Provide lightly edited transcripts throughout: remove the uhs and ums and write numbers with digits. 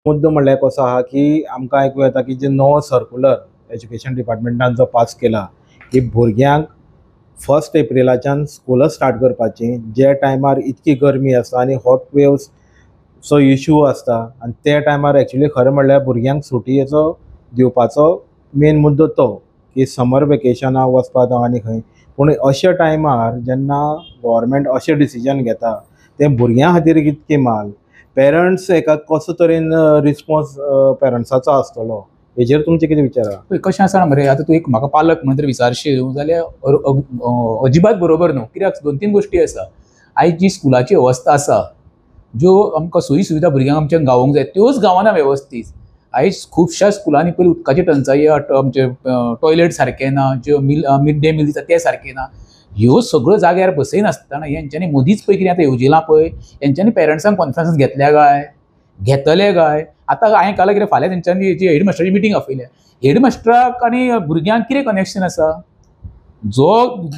मुद्दो म्हणल्यार कसो आहा की आमकां आयकूं येता की जे नवो सर्कुलर एज्युकेशन डिपार्टमेंटान जो पास केला की भुरग्यांक 1 एप्रिलाच्यान स्कुलां स्टार्ट करपाची, जे टायमार इतकी गरमी आसता आनी हॉट वेव्सचो इशू आसता आनी ते टायमार एक्चुली खरें म्हणल्यार भुरग्यांक सुटयेचो दिवपाचो मेन मुद्दो तो की समर वेकेशनाक वचपा जावं आनी खंय, पूण अशा टायमार जेन्ना गव्हर्मेंट अशें डिसिजन घेता तें भुरग्यां खातीर कितकें माल, पेरंट्स एका कसो तरेन रिस्पोन्स पेरंट्साचो आसतलो हेजेर तुमचें कितें विचार आहा? पळय कशें आसा मरे, आतां तूं एक म्हाका पालक म्हणून जर विचारशी जाल्यार अजिबात बरोबर न्हू. कित्याक 2-3 गोश्टी आसा. आयज जी स्कुलाची अवस्था आसा, ज्यो आमकां सोयी सुविधा भुरग्यांक आमच्या गावोंक जाय त्योच गावना वेवस्थीत. आयज खुबश्या स्कुलांनी पयलीं उदकाची टंचाई, आमचे टॉयलेट सारकें ना, ज्यो मिड डे मील दिता ते सारकें ना, ह्यो सगळ्यो जाग्यार बसयनासतना हेंच्यांनी मदींच पळय कितें आतां येवजिलां पळय, हेंच्यांनी पेरंट्सांक कॉन्फरन्स घेतल्या काय घेतले काय. आतां हांवें काल कितें फाल्यां तेंच्यांनी जी हेडमास्टराची मिटींग आपयल्या, हेडमास्टराक आनी भुरग्यांक कितें कनेक्शन आसा? जो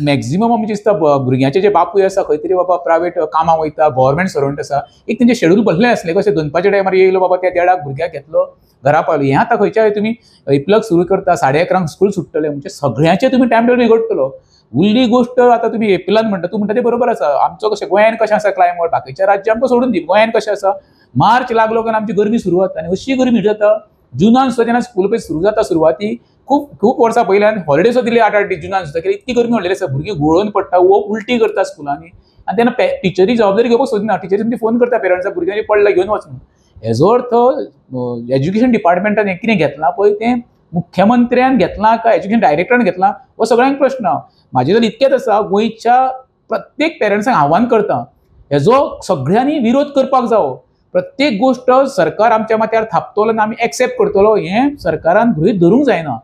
मॅक्झिमम आमचे दिसता भुरग्यांचे जे बापूय आसा खंय तरी बाबा प्रायवेट कामाक वयता, गव्हर्मेंट सर्वंट आसा, एक तेंचें शेड्यूल बसलें आसलें कशें दनपारच्या टायमार येयलो बाबा त्या देडाक भुरग्याक घेतलो घरा पावलो. हें आतां खंयच्या तुमी एप्रिलाक सुरू करता, 11:30 स्कूल सुट्टलें, म्हणजे सगळ्यांचें तुमी टायम टेबल बिगडटलो. उरली गोश्ट आतां तुमी एप्रिलान म्हणटा, तूं म्हणटा तें बरोबर आसा. आमचो कशें गोंयान कशें आसा क्लायमेट, बाकीच्या राज्यां आमकां सोडून दी, गोंयान कशें आसा मार्च लागलो काय आमची गरमी सुरू जाता आनी अशी गरमी जाता जुनान सुद्दां जेन्ना स्कूल पळय सुरू जाता सुरवाती खूब खूब वर्सां पयल्यान हॉलिडे सुद्दां दिली 8-8 दीस जुनान सुद्दां, कित्याक इतकी गरमी वाडलेली आसा, भुरगीं गळोवन पडटा, वो उलटी करता स्कुलांनी आनी तेन्ना टिचरी जबाबदारी घेवपाक सोदना, टिचरी तुमची फोन करता पेरंट्साक भुरग्यांनी पडला घेवन वच म्हणून. हेजो अर्थ एज्युकेशन डिपार्टमेंटान हें कितें घेतलां पळय तें मुख्यमंत्र्यान घेतलां काय एज्युकेशन डायरेक्टरान घेतलां हो सगळ्यांक प्रश्न. म्हाजें जाल्यार इतकेंच आसा, गोंयच्या प्रत्येक पेरंट्सांक आव्हान करता हेजो सगळ्यांनी विरोध करपाक जावो. प्रत्येक गोश्ट सरकार आमच्या माथ्यार थापतलो आनी आमी एक्सेप्ट करतलो हें सरकारान गृहीत धरूंक जायना.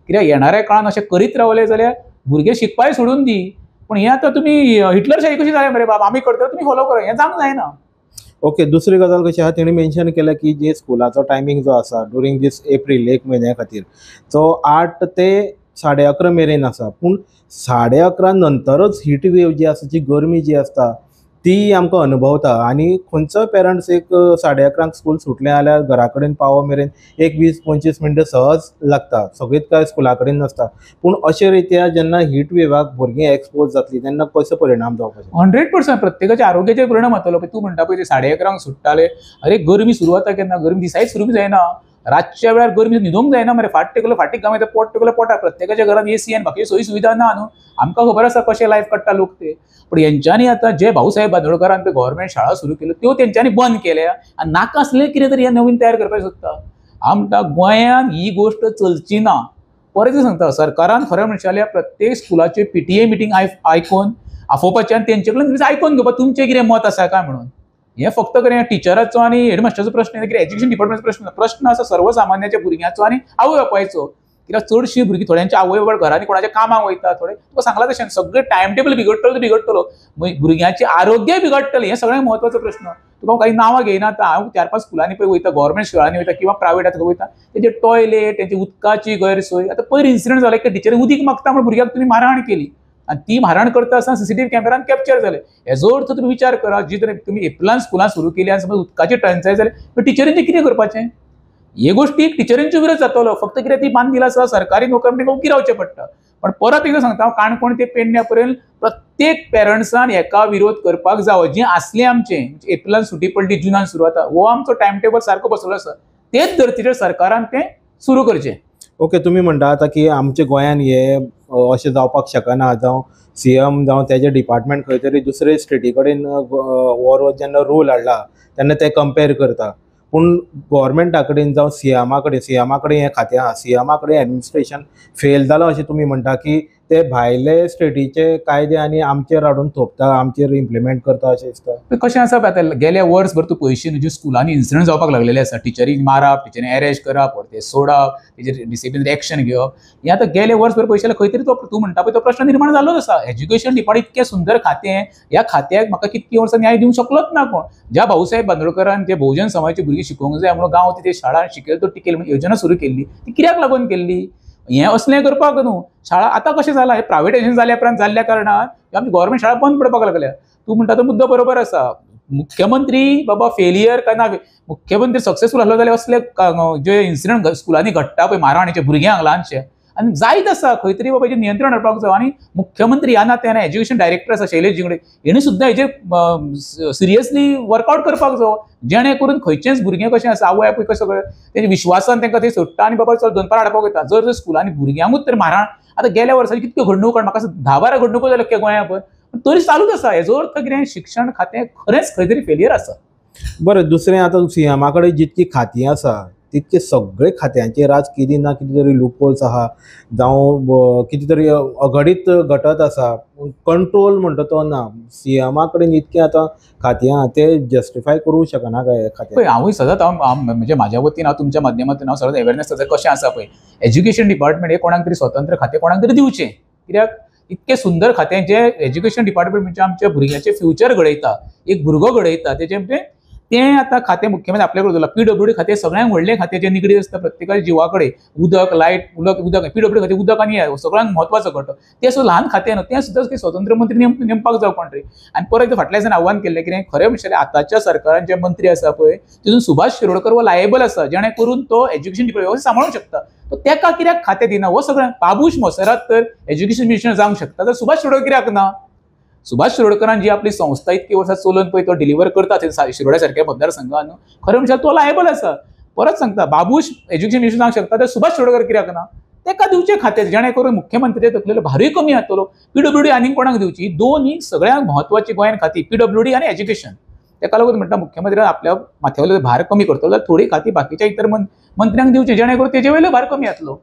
कित्याक येणाऱ्या काळान अशें करीत रावले जाल्यार भुरगे शिकपाय सोडून दी, पूण हें आतां तुमी हिटलरशाही कशी जालें मरे बाब, आमी करतले तुमी फॉलो करा, हें जावंक जायना. ओके, दुसरी गजाल कशी आहा, तेणी मेन्शन केलें की जे स्कुलाचो टायमींग जो आसा ड्युरींग दीस एप्रील 1 म्हयन्या खातीर तो 8 ते 11:30 मेरेन आसा, पूण 11:30 नंतरच हीट वेव जी आसा, जी गरमी जी आसता ती आमकां अनुभवता आनी खंयचोय पेरंट्स एक 11:30 स्कूल सुटलें जाल्यार घरा कडेन पावो मेरेन एक 20-25 मिनटां सहज लागता, सगळींच काय स्कुला कडेन नासता. पूण अशे रित्या जेन्ना हीट वेवाक भुरगीं एक्सपोज जातलीं तेन्ना कसो परिणाम जावपाक शकता? 100% प्रत्येकाच्या आरोग्याचेर परिणाम जातलो. तूं म्हणटा पळय 11:30 सुट्टाले, अरे गरमी सुरू जाता केन्ना, गरमी दिसाय सुरू जायना, रातच्या वेळार गरमी न्हिदोंक जायना मरे, फाट टेकलो फाटीक घाम येता, पोट टेकलो पोटाक, प्रत्येकाच्या घरात एसी आनी बाकी सोयी सुविधा ना न्हू. आमकां खबर आसा कशें लायफ काडटा लोक ते, पूण हेंच्यांनी आतां जे भाऊसाहेब बांदोडकारान पळय गव्हर्मेंट शाळा सुरू केल्यो त्यो तेंच्यांनी बंद केल्या आनी नाका आसलें कितें तरी हें नवीन तयार करपाक सोदता. हांव म्हणटा गोंयान ही गोश्ट चलची ना. परत सांगता, सरकारान खरें म्हणशात जाल्यार प्रत्येक स्कुलाचे PTA meeting आयकून आफोवपाचें आनी तेंचे कडल्यान आयकून घेवपाक तुमचें कितें मत आसा काय म्हणून. हें फक्त कितें टिचराचो आनी हेडमास्टराचो प्रश्न न्ही, कितें एज्युकेशन डिपार्टमेंटचो प्रश्न, प्रश्न आसा सर्वसामान्याच्या भुरग्यांचो आनी आवय बापायचो. कित्याक चडशीं भुरगीं थोड्यांच्या आवय बापाय घरांनी कोणाच्या कामाक वयता, थोडे तुका सांगलां तशें सगळें टायम टेबल बिगडटलो बिगडटलो, भुरग्यांचें आरोग्यय बिगडटलें, हें सगळ्यांत म्हत्वाचो प्रश्न. तुका काही नांवां घेयना, आतां हांव 4-5 स्कुलांनी पळय वयता, गव्हर्मेंट शाळांनी वयता किंवा प्रायवेट आतां वयता, तेंचे टॉयलेट, तेंची उदकाची गैरसोय. आतां पयर इन्सिडंट जालो की टिचरी उदीक मागता म्हण भुरग्याक तुमी मारहाण केली आनी ती मारहाण करता आसतना CCTV कॅमेरान कॅप्चर जाले. हेजो अर्थ तुमी विचार करा, जी तरेन तुमी एप्रिलान स्कुलां सुरू केली आनी समज उदकाची टंचाय जाली पण टिचरींचें कितें करपाचें? हे गोश्टीक टिचरींचो विरोध जातलो. फक्त कितें ती बांदील आसा सरकारी नोकर म्हणटा ओगी रावचें पडटा. पण परत एकदां सांगता हांव, काणकोण ते पेडण्या पर्यंत प्रत्येक पेरंट्सान हेका विरोध करपाक जावो. जें आसलें आमचें एप्रिलान सुटी पडली जुनान सुरू जाता, हो आमचो टायम टेबल सारको बसवलो आसा, तेच धर्तीचेर सरकारान तें सुरू करचें. ओके, तुमी म्हणटा आतां की आमच्या गोंयान हे अशें जावपाक शकना, जावं CM जावं तेजें डिपार्टमेंट खंय तरी दुसरे स्टेटी कडेन व्हरोन जेन्ना रूल हाडला तेन्ना ते कंपेर करता, पूण गव्हर्मेंटा कडेन जावं सीएमा कडेन, सीएमा कडेन हें खातें आहा, सीएमा कडेन एडमिनिस्ट्रेशन फेल जालां अशें तुमी म्हणटा की ते भायले स्टेटीचे कायदे आनी आमचेर हाडून थोपता, आमचेर इम्प्लिमेंट करता अशें दिसता? कशें आसा पळय आतां गेल्या वर्सभर तूं पळयशी न्हू, ज्यो स्कुलांनी इन्सिडंट जावपाक लागलेले आसा, टिचरींक मारप, टिचरींक एरेस्ट करप, परते सोडप, तेजेर डिसिप्लिनरी एक्शन घेवप, हें आतां गेले वर्सभर पळयशे जाल्यार खंय तरी तो तूं म्हणटा पळय तो प्रश्न निर्माण जाल्लोच आसा. एज्युकेशन डिपार्टमेंट इतकें सुंदर खातें, ह्या खात्याक म्हाका कितकीं वर्सां न्याय दिवंक शकलोच ना कोण. ज्या भाऊसाहेब बांदोडकरान जे बहुजन समाजाची भुरगीं शिकोवंक जाय म्हणून गांव तिथे शाळा शिकेल तो टिकेल म्हणून योजना सुरू केल्ली, ती कित्याक लागून केल्ली? हें असलें करपाक न्हू. शाळा आतां कशें जालां, हें प्रायवेटायजेशन जाल्या उपरांत जाल्ल्या कारणान आमची गव्हर्मेंट शाळा बंद पडपाक लागल्या. तूं म्हणटा तो मुद्दो बरोबर आसा. मुख्यमंत्री बाबा फेलियर काय ना, मुख्यमंत्री सक्सेसफूल आसलो जाल्यार असले जे इन्सिडंट स्कुलांनी घडटा पळय मारहाणीचे भुरग्यांक ल्हानशे आनी जायत आसा, खंय तरी बाबा हेजेर नियंत्रण हाडपाक जाय. आनी मुख्यमंत्री ह्या नात्यान एज्युकेशन डायरेक्टर आसा शैलेश झिंगडे हेणी सुद्दां हेजेर सिरियसली वर्कआउट करपाक जावो, जेणे करून खंयचेंच भुरगें कशें आसा आवय बापूय कशें सगळें तेजे विश्वासान तांकां ते सोडटा आनी बाबा चल दनपार हाडपाक वयता. जर जर स्कुलांनी भुरग्यांकूच तर मारहाण, आतां गेल्या वर्साची कितक्यो घडणुको, म्हाका 10-12 घडणुको जाल्यो अख्ख्या गोंया पळय, तरी चालूच आसा. हेजो अर्थ कितें, शिक्षण खातें खरेंच खंय तरी फेलियर आसा. बरें, दुसरें आतां सीएमा कडेन जितकी खातीं आसा तितके सगळे खात्यांचेर आज कितें ना कितें तरी लुपहोल्स आहा, जावं कितें तरी अघडीत घटत आसा, कंट्रोल म्हणटा तो ना. सीएमा कडेन इतकें आतां खातीं आहा ते जस्टिफाय करूंक शकना काय खातें? पळय हांवूय सदांच हांव म्हणजे म्हाज्या वतीन हांव तुमच्या माध्यमांतल्यान हांव सदांच अवेरनेस आसा कशें आसा पळय, एज्युकेशन डिपार्टमेंट हें कोणाक तरी स्वतंत्र खातें कोणाक तरी दिवचें, कित्याक इतकें सुंदर खातें जें एज्युकेशन डिपार्टमेंट म्हणजे आमच्या भुरग्याचें फ्युचर घडयता, एक भुरगो घडयता, तेजें म्हणजे तें आतां खातें मुख्यमंत्री आपल्या कडेन दवरलां. पीडब्ल्यूडी खातें सगळ्यांक व्हडलें खातें जें निगडीत आसता प्रत्येकाच्या जिवा कडेन, उदक लायट उदक उदक पीडब्ल्यूडी खातें उदक आनी सगळ्यांक म्हत्वाचो घटक, तें सुद्दां ल्हान खातें न्हू, तें सुद्दां स्वतंत्र मंत्री नेमपाक जावं कोण तरी. आनी परत एकदां फाटल्या दिसान आव्हान केल्लें कितें, खरें म्हणल्यार आतांच्या सरकारान जे मंत्री आसा पळय तितून सुभाष शिरोडकर हो लायबल आसा, जेणे करून तो एज्युकेशन डिपार्टमेंट सांबाळूंक शकता, तो तेका कित्याक खातें दिना? हो सगळें बाबूश मोसेरात तर एज्युकेशन मिनिस्टर जावंक शकता, तर सुभाष शिरोडकर कित्याक ना? सुभाष शिरोडकरान जी आपली संस्था इतकी वर्सां चलोवन पळय तो डिलिव्हर करता थंय शिरोड्या सारक्या मतदारसंघान, खरें म्हणल्यार तो लायबल आसा. परत सांगता, बाबूश एज्युकेशन मिनिस्टर जावंक शकता तर सुभाष शिरोडकर कित्याक ना? तेका दिवचें खातें, जेणे करून मुख्यमंत्र्याच्या तकलेलो भारूय कमी जातलो. पीडब्ल्यूडी आनीक कोणाक दिवची? दोन ही सगळ्यांत म्हत्वाची गोंयान खातीं, पीडब्ल्यूडी आनी एज्युकेशन. तेका लागून म्हणटा मुख्यमंत्र्यान आपल्या माथ्या वयलो भार कमी करतलो जाल्यार थोडी खातीं बाकीच्या इतर मंत्र्यांक दिवची, जेणे करून तेजे वयलो भार कमी जातलो.